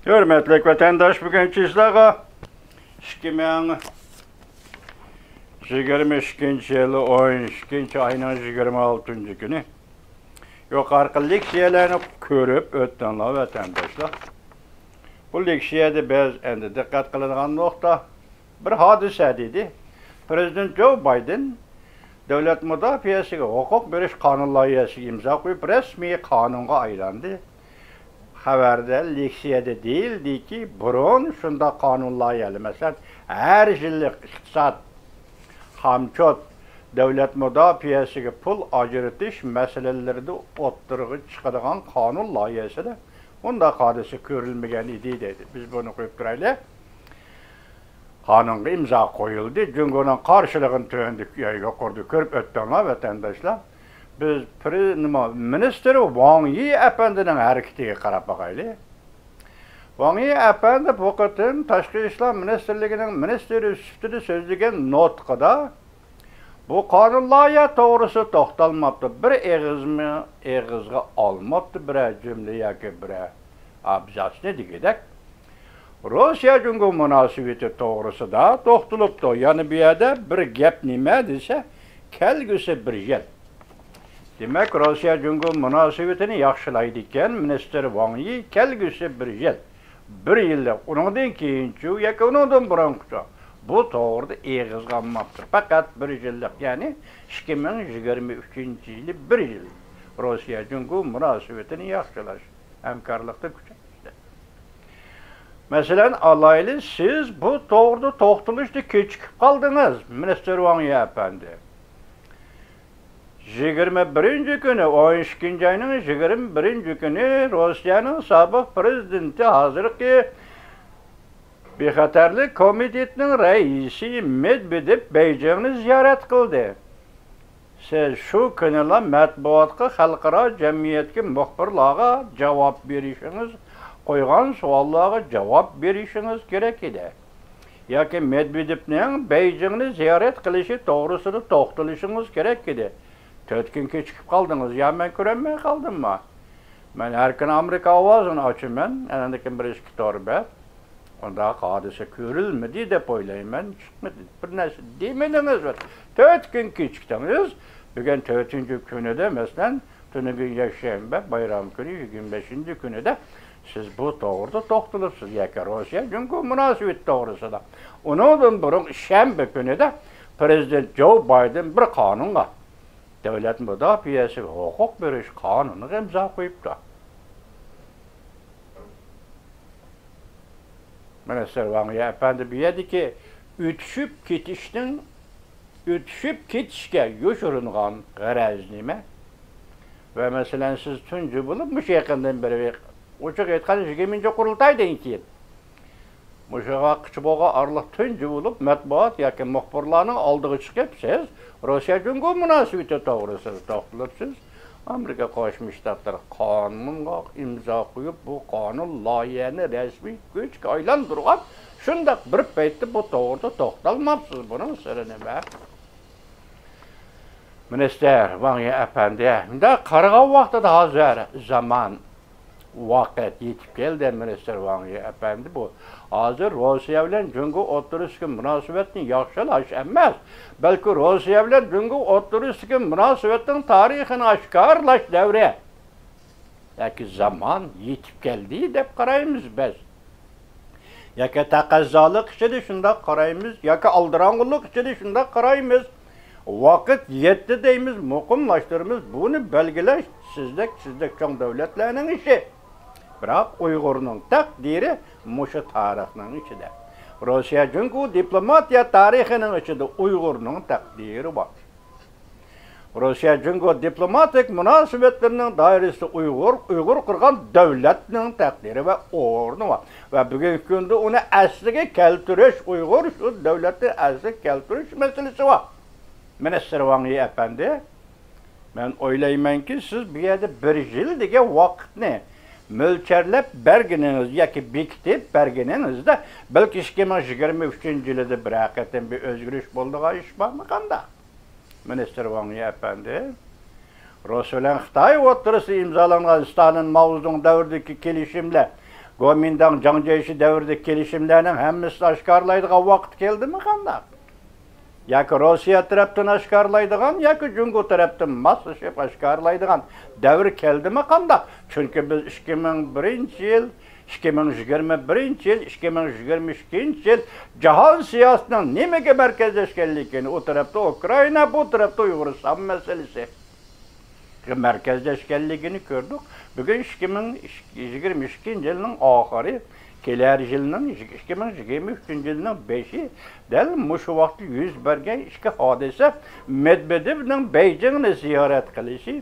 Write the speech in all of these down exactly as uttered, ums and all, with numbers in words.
ھۆرمەتلىك ۋەتەنداش، بۈگۈن چىسلاغا ئىككى مىڭ يىگىرمە ئىككىنچى يىل ئون ئىككىنچى ئاينىڭ يىگىرمە ئالتىنچى كۈنى يۇقىرىقى لېكسىيەلەرنى كۆرۈپ ئۆتتۈڭلار، ۋەتەنداشلار. بۇ لېكسىيەدە بىز ئەمدى دىققەت قىلىدىغان نۇقتا بىر ھادىسە دېدى. پىرېزىدېنت جو بايدېن دۆلەت مۇداپىئەسىگە ھوقۇق بېرىش قانۇن لايىھەسىگە ئىمزا قويۇپ، رەسمىي قانۇنغا ئايلاندى. خەۋەردە، لېكسىيەدە دېيىلدىكى، بۇرۇن شۇنداق قانۇن لايىھەلىرى، مەسىلەن، ھەر يىللىق ئىقتىساد، خامچوت، دۆلەت مۇداپىئەسىگە پۇل ئاجرىتىش مەسىلىلىرىدە ئوتتۇرىغا چىقىدىغان قانۇن لايىھەسىدە بۇنداق ھادىسە كۆرۈلمىگەن ئىدى، دەيدۇ. بىز بۇنى قويۇپ تۇرايلى. قانۇنغا ئىمزا قويۇلدى. جۇڭگونىڭ قارشىلىقىنى تۆۋەندە، يۇقىرىدا كۆرۈپ ئۆتتۈڭلار، ۋەتەنداشلار. بىز پرې-، نېمە، مىنىستىر ۋاڭ يى ئەپەندىنىڭ ھەرىكىتىگە قاراپ باقايلى. ۋاڭ يى ئەپەندى بۇ قېتىم تاشقى ئىشلار مىنىستىرلىكىنىڭ مىنىستىرى سۈپىتىدە سۆزلىگەن نۇتقىدا، بۇ قانۇن لايىھە توغرىسىدا توختالماپتۇ. بىر ئېغىزمۇ ئېغىزغا ئالماپتۇ، بىرەر جۈملە ياكى بىرەر ئابزاسنى دېگۈدەك. روسىيە جۇڭگو مۇناسىۋىتى توغرىسىدا توختىلىپتۇ. يەنە بۇ يەردە بىر گەپ نېمە دېسە، كەلگۈسى بىر يىل. دېمەك، روسىيە جۇڭگو مۇناسىۋىتىنى ياخشىلايدىكەن مىنىستىر ۋاڭ يى، كەلگۈسى بىر يىل. بىر يىللىق، ئۇنىڭدىن كېيىنچۇ ياكى ئۇنىڭدىن بۇرۇنقىچۇ؟ بۇ توغرىدا ئېغىزغا ئالماپتۇ. پەقەت بىر يىللىق، يەنى ئىككى مىڭ يىگىرمە ئۈچىنچى يىلى بىر يىل روسىيە جۇڭگو مۇناسىۋىتىنى ياخشىلاش، ھەمكارلىقتا كۈچەيتىش. مەسىلەن، ئالايلى، سىز بۇ توغرىدا توختىلىشتا كېچىكىپ قالدىڭىز، مىنىستىر ۋاڭ يى ئەپەندى. يىگىرمە بىرىنچى كۈنى، ئون ئىككىنچى ئاينىڭ يىگىرمە بىرىنچى كۈنى روسىيەنىڭ سابىق پىرېزىدېنتى، ھازىرقى بىخەتەرلىك كومىتېتىنىڭ رەئىسى مېدۋېدېۋ بېيجىڭنى زىيارەت قىلدى. سىز شۇ كۈنىلا مەتبۇئاتقا، خەلقئارا جەمئىيەتكە، مۇخبىرلارغا جاۋاب بېرىشىڭىز، قويغان سوئاللارغا جاۋاب بېرىشىڭىز كېرەك ئىدى. ياكى مېدۋېدېۋنىڭ بېيجىڭنى زىيارەت قىلىشى توغرىسىدا توختىلىشىڭىز كېرەك ئىدى. تۆت كۈن كېچىكىپ قالدىڭىز، يا مەن كۆرەلمەي قالدىممۇ؟ مەن ھەر كۈنى ئامېرىكا ئاۋازىنى ئاچىمەن، ئاندىن كېيىن بىر ئىككى تور بەر. ئۇنداق ھادىسە كۆرۈلمىدى دەپ ئويلايمەن، چىقمىدى. بىر نەرسە دېمىدىڭىز. تۆت كۈن كېچىكتىڭىز. بۈگۈن تۆتىنچى كۈنىدە، مەسىلەن، تۈنۈگۈن يەكشەنبە، بايرام كۈنى، يىگىرمە بەشىنچى كۈنىدە سىز بۇ توغرىدا توختىلىپسىز ياكى روسىيە جۇڭگو مۇناسىۋىتى توغرىسىدا. ئۇنىڭدىن بۇرۇن شەنبە كۈنىدە پىرېزىدېنت جو بايدېن بىر قانۇنغا، دۆلەت مۇداپىئەسىگە ھوقۇق بېرىش قانۇنىغا ئىمزا قويۇپتۇ. مىنىستىر ۋاڭ يى ئەپەندى بۇ يەردىكى ئۆتۈشۈپ كېتىشنىڭ، ئۆتۈشۈپ كېتىشكە يوشۇرۇنغان غەرەز نېمە؟ ۋە مەسىلەن، سىز تۇنجى بولۇپ مۇشۇ يېقىندىن بېرى، ئوچۇق ئېيتقاندا، يىگىرمىنچى قۇرۇلتايدىن كېيىن مۇشۇ ۋاقىتقىچە بولغان ئارىلىق تۇنجى بولۇپ مەتبۇئات ياكى مۇخبىرلارنىڭ ئالدىغا چىقىپ، سىز روسىيە جۇڭگو مۇناسىۋىتى توغرىسىدا توختىلىپسىز. ئامېرىكا قوشما شتاتلىرى قانۇنغا ئىمزا قويۇپ، بۇ قانۇن لايىھەنى رەسمىي كۈچكە ئايلاندۇرغان. شۇنداق بىر پەيتتە بۇ توغرىدا توختالماپسىز. بۇنىڭ سىرى نېمە؟ مىنىستىر ۋاڭ يى ئەپەندى، مۇنداق قارىغان ۋاقتىدا ھازىر زامان، ۋاقىت يېتىپ كەلدى، مىنىستىر ۋاڭ يى ئەپەندى. بۇ ھازىر روسىيە بىلەن جۇڭگو ئوتتۇرىسىدىكى مۇناسىۋەتنى ياخشىلاش ئەمەس، بەلكى روسىيە بىلەن جۇڭگو ئوتتۇرىسىدىكى مۇناسىۋەتنىڭ تارىخىنى ئاشكارىلاش دەۋرى ياكى زامان يېتىپ كەلدى دەپ قارايمىز بىز. ياكى تەقەززالىق ئىچىدە شۇنداق قارايمىز، ياكى ئالدىراڭغۇلۇق ئىچىدە شۇنداق قارايمىز. ۋاقىت يەتتى دەيمىز، مۇقىملاشتۇرىمىز. بۇنى بەلگىلەش سىزدەك، سىزدەك چوڭ دۆلەتلەرنىڭ ئىشى. بىراق ئۇيغۇرنىڭ تەقدىرى مۇشۇ تارىخنىڭ ئىچىدە. روسىيە جۇڭگو دىپلوماتىيە تارىخىنىڭ ئىچىدە ئۇيغۇرنىڭ تەقدىرى بار. روسىيە جۇڭگو دىپلوماتىك مۇناسىۋەتلىرىنىڭ دائىرىسىدە ئۇيغۇر، ئۇيغۇر قۇرغان دۆلەتنىڭ تەقدىرى ۋە ئورنى بار. ۋە بۈگۈنكى كۈندە ئۇنى ئەسلىگە كەلتۈرۈش، ئۇيغۇر شۇ دۆلەتنى ئەسلىگە كەلتۈرۈش مەسىلىسى بار. مىنىستىر ۋاڭ يى ئەپەندى، مەن ئويلايمەنكى، سىز بۇ يەردە بىر يىل دېگەن ۋاقىتنى مۆلچەرلەپ بەرگىنىڭىز ياكى بېكىتىپ بەرگىنىڭىزدە، بەلكى ئىككى مىڭ يىگىرمە ئۈچىنچى يىلىدا بىرەر قېتىم بىر ئۆزگىرىش بولىدىغان ئىش بارمۇ قانداق؟ مىنىستىر ۋاڭ يى ئەپەندى، رۇس بىلەن خىتاي ئوتتۇرىسىدا ئىمزالانغان ستالىن ماۋزېدۇڭ دەۋرىدىكى كېلىشىملەر گومىنداڭ، جاڭ جيېشى دەۋرىدىكى كېلىشىملەرنىڭ ھەممىسىنى ئاشكارىلايدىغان ۋاقىت كەلدىمۇ قانداق؟ ياكى روسىيە تەرەپتىن ئاشكارىلايدىغان، ياكى جۇڭگو تەرەپتىن ماسلىشىپ ئاشكارىلايدىغان دەۋر كەلدىمۇ قانداق؟ چۈنكى بىز ئىككى مىڭ بىرىنچى يىل، ئىككى مىڭ يىگىرمە بىرىنچى يىل، ئىككى مىڭ يىگىرمە ئىككىنچى يىل جاھان سىياسىتىنىڭ نېمىگە مەركەزلەشكەنلىكىنى، ئۇ تەرەپتە ئۇكرائىنا، بۇ تەرەپتە ئۇيغۇرىستان مەسىلىسى مەركەزلەشكەنلىكىنى كۆردۇق. بۈگۈن ئىككى مىڭ يىگىرمە ئىككىنچى يىلنىڭ ئاخىرى، كېلەر يىلنىڭ، ئىككى مىڭ يىگىرمە ئۈچىنچى يىلنىڭ بېشى، دەل مۇشۇ ۋاقىتتا يۈز بەرگەن ئىككى ھادىسە، مېدۋېدېۋنىڭ بېيجىڭنى زىيارەت قىلىشى،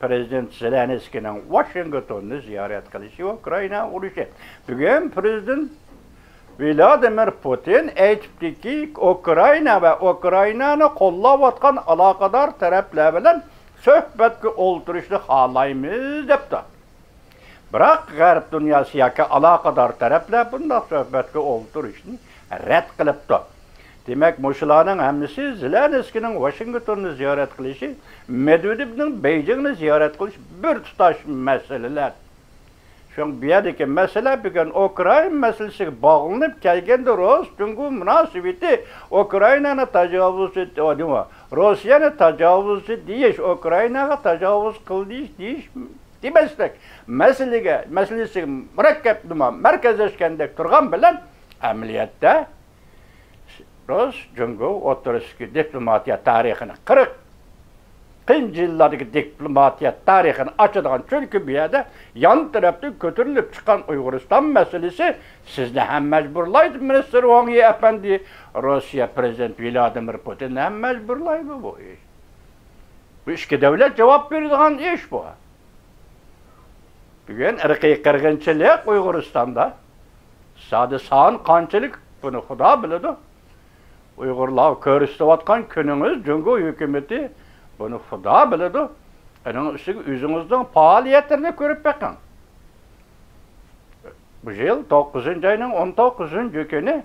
پىرېزىدېنت زېلېنسكىينىڭ ۋاشىنگتوننى زىيارەت قىلىشى، ئۇكرائىنا ئۇرۇشى. بۈگۈن پىرېزىدېنت ۋلادىمىر پۇتىن ئېيتىپتىكى، ئۇكرائىنا ۋە ئۇكرائىنانى قوللاۋاتقان ئالاقىدار تەرەپلەر بىلەن سۆھبەتكە ئولتۇرۇشنى خالايمىز، دەپتۇ. بىراق غەرب دۇنياسى ياكى ئالاقىدار تەرەپلەر بۇنداق سۆھبەتكە ئولتۇرۇشنى رەت قىلىپتۇ. دېمەك، مۇشۇلارنىڭ ھەممىسى زېلېنسكىينىڭ ۋاشىنگتوننى زىيارەت قىلىشى، مېدۋېدېۋنىڭ بېيجىڭنى زىيارەت قىلىشى بىر تۇتاش مەسىلىلەر. شۇڭا بۇ يەردىكى مەسىلە بۈگۈن ئۇكرائىنا مەسىلىسىگە باغلىنىپ كەلگەندە، رۇس جۇڭگو مۇناسىۋىتى، ئۇكرائىنانى تاجاۋۇزچى، نېمە، روسىيەنى تاجاۋۇزچى دېيىش، ئۇكرائىناغا تاجاۋۇز قىلدى دېيىش، دېمەسلىك، مەسىلىگە، مەسىلىسىگە مۇرەككەپ، نېمە، مەركەزلەشكەندەك تۇرغان بىلەن، ئەمەلىيەتتە رۇس جۇڭگو ئوتتۇرىسىدىكى دىپلوماتىيە تارىخىنى، قىرىقىنچى يىللاردىكى دىپلوماتىيە تارىخىنى ئاچىدىغان، چۈنكى بۇ يەردە يان تەرەپتىن كۆتۈرۈلۈپ چىققان ئۇيغۇرىستان مەسىلىسى سىزنى ھەم مەجبۇرلايدۇ، مىنىستىر ۋاڭ يى ئەپەندى، روسىيە پىرېزىدېنتى ۋلادىمىر پۇتىننى ھەم مەجبۇرلايدۇ بۇ ئىش. بۇ ئىككى دەۋلەت جاۋاب بېرىدىغان ئىش بۇ. بۈگۈن ئىرقىي قىرغىنچىلىق ئۇيغۇرىستاندا، سادە سان قانچىلىك، بۇنى خۇدا بىلىدۇ. ئۇيغۇرلارغا كۆرسىتىۋاتقان كۈنىڭىز، جۇڭگو ھۆكۈمىتى، بۇنى خۇدا بىلىدۇ. ئۇنىڭ ئۈستىگە ئۆزىڭىزنىڭ پائالىيەتلىرىنى كۆرۈپ بېقىڭ. بۇ يىل توققۇزىنچى ئاينىڭ ئون توققۇزىنچى كۈنى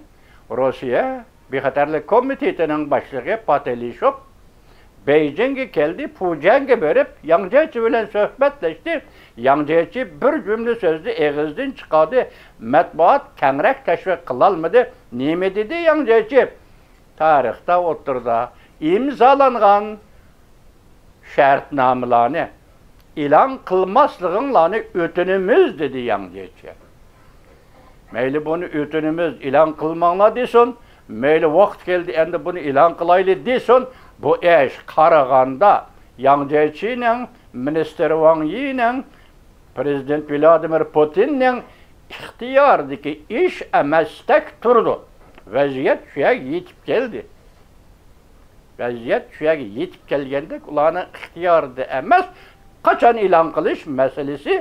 روسىيە بىخەتەرلىك كومىتېتىنىڭ باشلىقى پاتېلىشوف بېيجىڭغا كەلدى، پۇجيەنگە بېرىپ، ياڭ جيېچى بىلەن سۆھبەتلەشتى. ياڭ جيېچى بىر جۈملە سۆزنى ئېغىزدىن چىقاردى. مەتبۇئات كەڭرەك تەشۋىق قىلالمىدى. نېمە دېدى ياڭ جيېچى؟ تارىختا ئوتتۇرىدا ئىمزالانغان شەرتنامىلارنى ئېلان قىلماسلىقىڭلارنى ئۆتۈنىمىز، دېدى ياڭ جيېچى. مەيلى بۇنى ئۆتۈنىمىز، ئېلان قىلماڭلار دېسۇن، مەيلى ۋاقىت كەلدى، ئەمدى بۇنى ئېلان قىلايلى دېسۇن، بۇ ئىش قارىغاندا ياڭ جيېچىنىڭ، مىنىستىر ۋاڭ يىنىڭ، پىرېزىدېنت ۋلادىمىر پۇتىننىڭ ئىختىيارىدىكى ئىش ئەمەستەك تۇرىدۇ. ۋەزىيەت شۇ يەرگە يېتىپ كەلدى. ۋەزىيەت شۇ يەرگە يېتىپ كەلگەندەك، ئۇلارنىڭ ئىختىيارىدا ئەمەس، قاچان ئېلان قىلىش مەسىلىسى،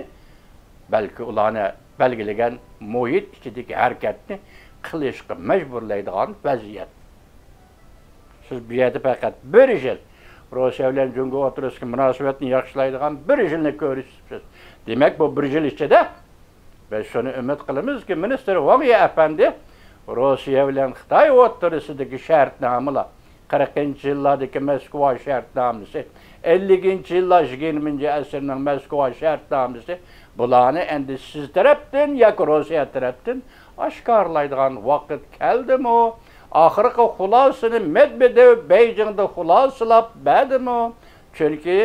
بەلكى ئۇلارنى بەلگىلىگەن مۇھىت ئىچىدىكى ھەرىكەتنى قىلىشقا مەجبۇرلايدىغان ۋەزىيەت. سىز بۇ يەردە پەقەت بىر يىل، روسىيە بىلەن جۇڭگو ئوتتۇرىسىدىكى مۇناسىۋەتنى ياخشىلايدىغان بىر يىلنى كۆرسىتىپسىز. دېمەك، بۇ بىر يىل ئىچىدە بىز شۇنى ئۈمىد قىلىمىزكى، مىنىستىر ۋاڭ يى ئەپەندى، روسىيە بىلەن خىتاي ئوتتۇرىسىدىكى شەرتنامىلار، قىرىقىنچى يىللاردىكى مەسكۇۋا شەرتنامىسى، ئەللىكىنچى يىللار، يىگىرمىنچى ئەسىرنىڭ مەسكۇۋا شەرتنامىسى، بۇلارنى ئەمدى سىز تەرەپتىن ياكى روسىيە تەرەپتىن ئاشكارىلايدىغان ۋاقىت كەلدىمۇ؟ ئاخىرقى خۇلاسىنى مېدۋېدېۋ بېيجىڭدا خۇلاسىلاپ بەردىمۇ؟ چۈنكى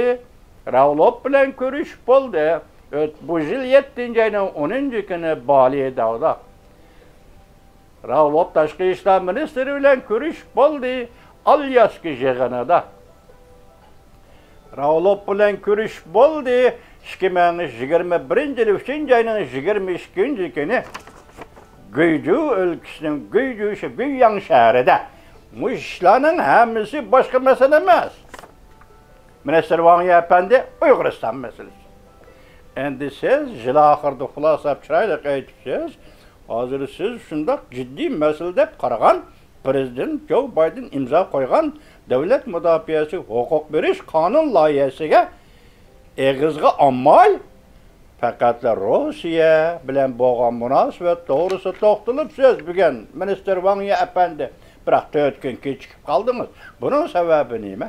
لاۋروف بىلەن كۆرۈشۈپ بولدى. ئۆت-، بۇ يىل يەتتىنچى ئاينىڭ ئونىنچى كۈنى بالىداۋدا لاۋروف تاشقى ئىشلار مىنىستىرى بىلەن كۆرۈشۈپ بولدى، ئالياسكا يىغىنىدا. لاۋروف بىلەن كۆرۈشۈپ بولدى، ئىككى مىڭ يىگىرمە بىرىنچى يىل ئۈچىنچى ئاينىڭ يىگىرمە ئىككىنچى كۈنى گۇيجۇ ئۆلكىسىنىڭ گۇيجۇ، گۇيياڭ شەھىرىدە. مۇشۇ ئىشلارنىڭ ھەممىسى باشقا مەسىلە ئەمەس. مىنىستىر ۋاڭ يى ئەپەندى، ئۇيغۇرىستان مەسىلىسى. ئەمدى سىز يىل ئاخىرىدا خۇلاسىلاپ چىرايلىق ئېيتىپسىز، ھازىر سىز شۇنداق جىددىي مەسىلە دەپ قارىغان، پىرېزىدېنت جو بايدېن ئىمزا قويغان دۆلەت مۇداپىئەسىگە ھوقۇق بېرىش قانۇن لايىھەسىگە ئېغىزغا ئالماي، پەقەتلا روسىيە بىلەن بولغان مۇناسىۋەت توغرىسىدا توختىلىپسىز بۈگۈن، مىنىستىر ۋاڭ يى ئەپەندى. بىراق تۆت كۈن كېچىكىپ قالدىڭىز. بۇنىڭ سەۋەبى نېمە؟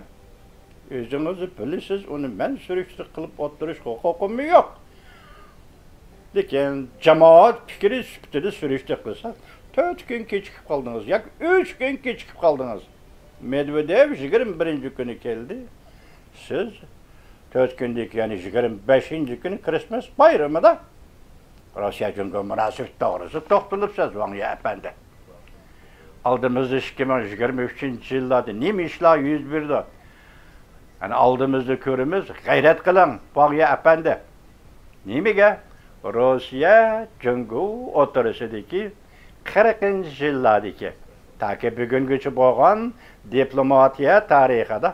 ئۆزىڭىز بىلىسىز، ئۇنى مەن سۈرۈشتە قىلىپ ئولتۇرۇشقا ھوقۇقۇممۇ يوق. لېكىن جامائەت پىكرى سۈپىتىدە سۈرۈشتە قىلسا، تۆت كۈن كېچىكىپ قالدىڭىز ياكى ئۈچ كۈن كېچىكىپ قالدىڭىز. مېدۋېدېۋ يىگىرمە بىرىنچى كۈنى كەلدى. سىز تۆت كۈندىن كېيىن، يەنى يىگىرمە بەشىنچى كۈنى كىرىسمېس بايرىمىدا روسىيە جۇڭگو مۇناسىۋىتى توغرىسىدا توختىلىپسىز، ۋاڭ يى ئەپەندى. ئالدىمىزدا ئىككى مىڭ يىگىرمە ئۈچىنچى يىللاردا نېمە ئىشلار يۈز بېرىدۇ؟ يەنى ئالدىمىزدا كۆرىمىز، غەيرەت قىلىڭ، ۋاڭ يى ئەپەندى. نېمىگە؟ روسىيە، جۇڭگو ئوتتۇرىسىدىكى قىرىقىنچى يىللاردىكى تاكى بۈگۈنگىچە بولغان دىپلوماتىيە تارىخىدا،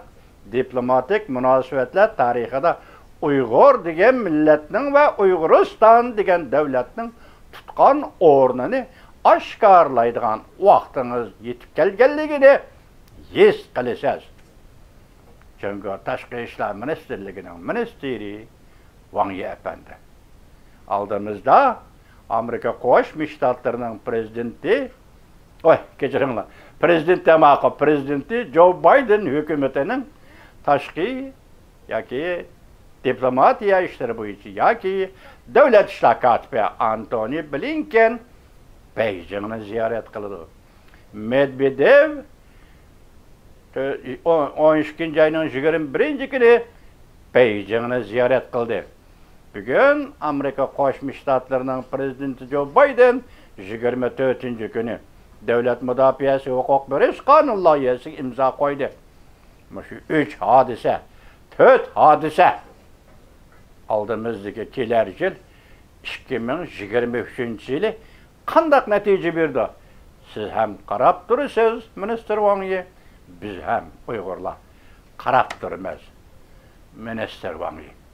دىپلوماتىك مۇناسىۋەتلەر تارىخىدا ئۇيغۇر دېگەن مىللەتنىڭ ۋە ئۇيغۇرىستان دېگەن دۆلەتنىڭ تۇتقان ئورنىنى ئاشكارىلايدىغان ۋاقتىڭىز يېتىپ كەلگەنلىكىنى ھېس قىلىسىز. جۇڭگو تاشقى ئىشلار مىنىستىرلىكىنىڭ مىنىستىرى ۋاڭ يى ئەپەندى. ئالدىمىزدا ئامېرىكا قوشما شتاتلىرىنىڭ پرېزىدېنتى، ئوي، كەچۈرۈڭلار، پرېزىدېنت دېمەقۇ، پرېزىدېنتى جو بايدېن ھۆكۈمىتىنىڭ تاشقى ياكى دىپلوماتىيە ئىشلىرى بويىچە ياكى دۆلەت ئىشلار كاتىپى ئانتونى بلىنكېن بېيجىڭنى زىيارەت قىلىدۇ. مېدۋېدېۋ تۆ-، ئون، ئون ئىككىنچى ئاينىڭ يىگىرمە بىرىنچى كۈنى بېيجىڭنى زىيارەت قىلدى. بۈگۈن ئامېرىكا قوشما شتاتلىرىنىڭ پرېزىدېنتى جو بايدېن يىگىرمە تۆتىنچى كۈنى دۆلەت مۇداپىئەسى ھوقۇق بېرىش قانۇن لايىھەسىگە ئىمزا قويدى. مۇشۇ ئۈچ ھادىسە، تۆت ھادىسە ئالدىمىزدىكى كېلەر يىل، ئىككى مىڭ يىگىرمە ئۈچىنچى يىلى قانداق نەتىجە بېرىدۇ؟ سىز ھەم قاراپ تۇرىسىز، مىنىستىر ۋاڭ يى، بىز ھەم ئۇيغۇرلار قاراپ تۇرىمىز، مىنىستىر ۋاڭ يى.